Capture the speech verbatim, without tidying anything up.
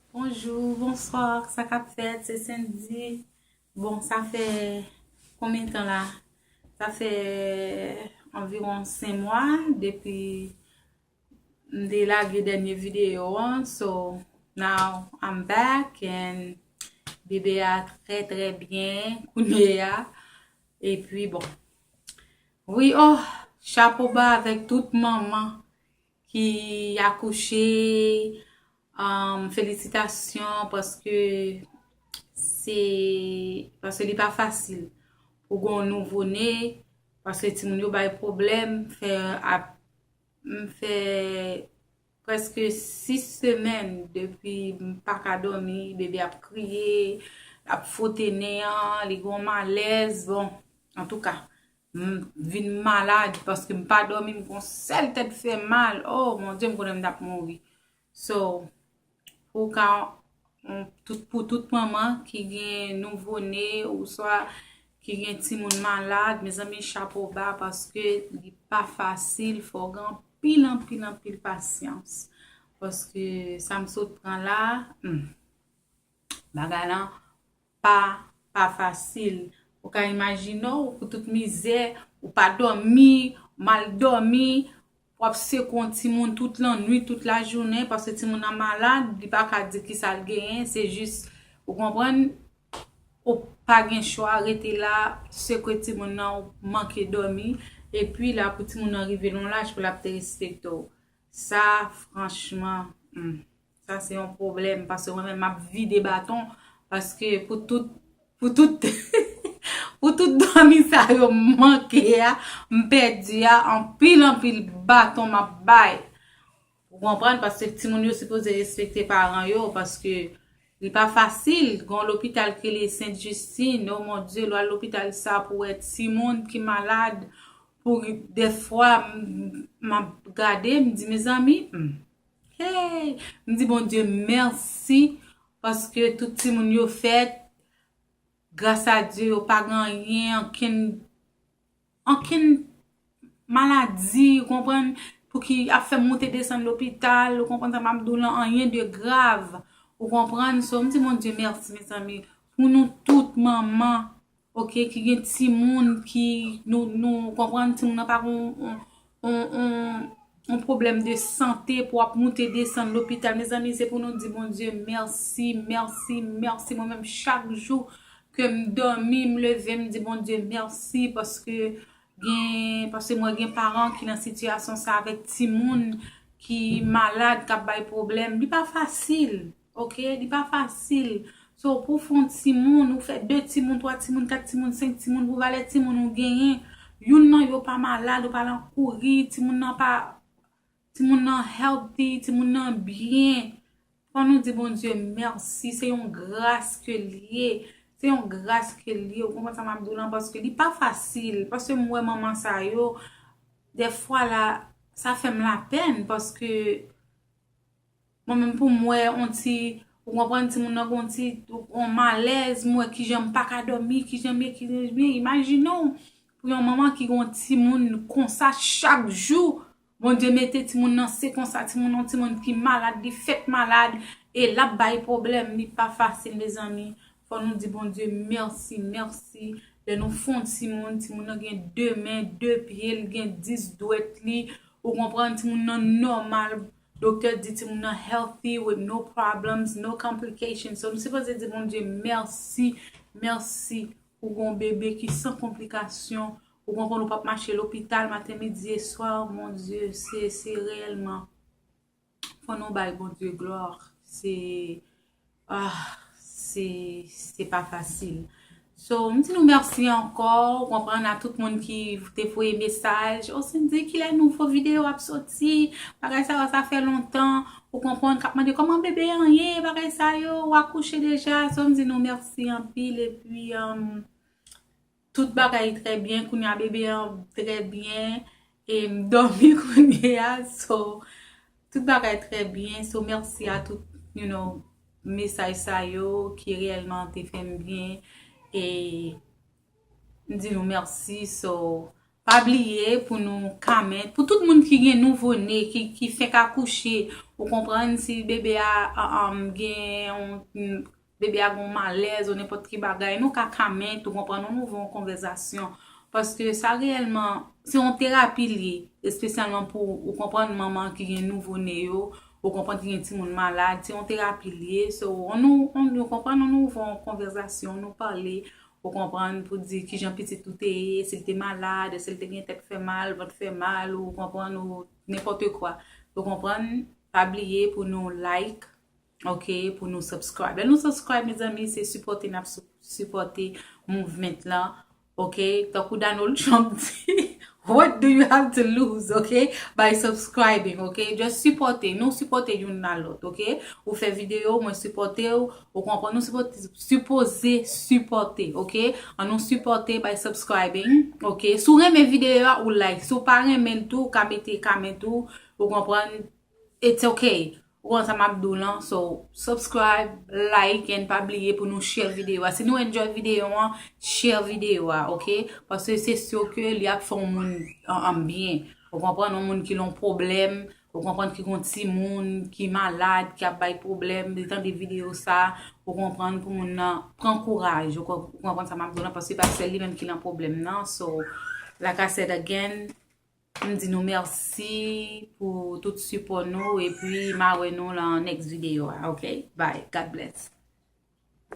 Bonjou, bonswa, sa k ap fèt? Se Sendy. Bon, sa fè konbyen tan la? Sa fè anviwon senk mwa depi m te lage dènye videyo an. So, now I'm back and bebe a trè, trè byen kounye a. Epi, bon. Wi, oh, chapo ba avèk tout manman ki akouche. Um, felisitasyon, paske se, paske li pa fasil pou gon nouvo ne, paske timoun yo bay pwoblèm, fè ap, m fè prèske sis semèn depi m pa ka dòmi, bebe ap kriye, ap fwote nen an, li gon malèz, bon, antouka, m vin malad paske m pa dòmi, m gon sèl tèt fè mal. Oh, mon Dieu, m konnen m t ap mouri. So, pou ka, on, tout, pou tout manman ki gen nouvo ne, oswa ki gen timoun malad, mezanmi, chapo ba, paske li pa fasil, fò gen anpil, anpil, anpil pasyans. Paske sa m sot pran la, hmm, bagay lan pa, pa fasil. Ou ka imajine w, pou tout mizè, ou pa dòmi, mal dòmi, w ap sekwe yon timoun tout lannwit, tout lajounen, paske timoun nan malad, li pa ka di kisa l genyen, se jis, ou konprann, ou pa gen chwa, rete la, sekwe timoun nan, ou manke dòmi, epi la pou timoun nan rive nan yon laj pou l ap derespekte w. Sa, franchman, hmm, sa se yon pwoblèm, paske mwen menm m ap vide baton, paske pou tout, pou tout, pou tout dòmi sa yo m manke a, m pèdi a, anpil, anpil baton m ap bay. Ou konprann? Paske timoun yo sipoze respekte paran yo, paske li pa fasil. Gon lopital ki rele Sent Jistin, oh mon Dieu, lè w al lopital sa pou wè timoun ki malad, pou dèfwa, m, m ap gade, m di, mezanmi, hmm, hey, m di Bondye mèsi, paske tout timoun yo fèt, gras a Dye, yo pa gen anyen, ankenn, ankenn maladi, ou konprann, pou ki ap fè moute desann lopital, ou konprann sa m ap di w lan, anyen de grav, ou konprann, so, m di Bondye mèsi, mezanmi, pou nou tout manman, oke, ki gen timoun ki, nou, nou konprann, timoun nan pa gen yon, yon, yon, yon pwoblèm de sante pou ap moute desann lopital. Mezanmi, se pou nou di Bondye mèsi, mèsi, mèsi. Mwen menm, chak jou ke m dòmi, m leve, m di Bondye mèsi, paske gen, paske mwen gen paran ki nan sitiyasyon sa avèk timoun ki malad, k ap bay pwoblèm. Li pa fasil. Oke, li pa fasil. So, pou w fè yon timoun, ou fè de timoun, twa timoun, kat timoun, senk timoun, pou valè timoun ou genyen, youn nan yo pa malad, ou pa lan kouri, timoun nan pa, timoun nan healthy, timoun nan byen. Fò nou di Bondye mèsi, se yon gras ke l ye. Se yon gras ke l ye, ou konprann sa m ap di w lan, paske li pa fasil, paske m wè manman sa yo, dèfwa la, sa fè m lapèn, paske mwen menm pou m wè on ti, ou konprann timoun nan gon ti, on malèz, m wè kijan m pa ka dòmi, kijan m ye, kijan m ye. Imajine w, pou yon manman ki gon timoun konsa chak jou, Bondye mete timoun nan se konsa, timoun nan timoun ki malad, li fèt malad, e l ap bay pwoblèm, li pa fasil, mezanmi. Fò nou di Bondye mèsi, mèsi. Lè nou fè on timoun, timoun nan gen de men, de pye, l gen dis dwèt li, ou konprann, timoun nan nòmal. Doktè di timoun nan healthy with no problems, no complications. So, nou sipoze di Bondye mèsi, mèsi pou gon bebe ki san konplikasyon. Ou konprann, ou p ap mache lopital maten, midi e swa. Mon Dye, se, se reyèlman, fò nou bay Bondye glwa. Se, ah, se, se pa fasil. So, m di nou mèsi ankò, ou konprann, a tout moun ki te voye mesaj. O Sendy, kilè nouvo videyo ap soti? Bagay sa yo, sa fè lontan. Ou konprann, k ap mande kòman bebe an ye, bagay sa yo, ou akouche deja. So, m di nou mèsi anpil, epi, um, tout bagay trè byen, kounye a bebe an trè byen, e m dòmi kounye a, so, tout bagay trè byen, so, mèsi a tout, you know, mesaj sa yo ki reyèlman te fè m byen, e m di nou mèsi, so, Pa bliye pou nou comment. Pou tout moun ki gen nouvo ne, ki, ki fenk akouche, ou konprann, si bebe a um, gen yon bebe a gen yon malèz ou nenpòt ki bagay, nou ka comment, ou konprann, nou ouvri yon konvèsasyon. Paske sa reyèlman, se yon terapi li ye, espesyalman pou, ou konprann, manman ki gen nouvo ne yo, ou konprann, ki gen timoun malad, se yon terapi li ye. So, ann nou, ann nou konprann, ann nou ouvri yon konvèsasyon, nou pale, ou konprann, pou di kijan pitit ou te ye, si l te malad, si l te gen tèt fè mal, vant fè mal, ou konprann, ou nenpòt kwa. Ou konprann, pa bliye pou nou like, ok, pou nou subscribe. Lè nou subscribe, mezanmi, se sipòte n ap sipòte movement lan, ok? Tankou Donald Trump di, what do you have to lose, ok? By subscribing, ok? Just sipòte, nou sipòte youn nan lòt, ok? Ou fè videyo, mwen sipòte w, ou konprann, nou sipòte, sipoze sipòte, ok? Ann nou sipòte by subscribing, ok? Si w renmen videyo a, ou like. Si w pa renmen l tou, ou ka mete comment ou, ou konprann, it's ok. Ou konn sa m ap di w lan, so subscribe, like, and pa bliye pou nou share videyo a. Si nou enjoy videyo an, share videyo a, ok? Paske se si ke li ap fè yon moun an, an byen. Ou konprann, yon moun ki lan pwoblèm, ou konprann, ki gon timoun ki malad, ki ap bay pwoblèm, li tande videyo sa, ou konprann, pou moun nan pran kouraj, ou konprann sa m ap di w lan, paske se pa sèl li menm ki lan pwoblèm nan. So, like I said again, m di nou mèsi pou tout sipò nou, epi m a wè nou lan next videyo a, ok? Bye, God bless.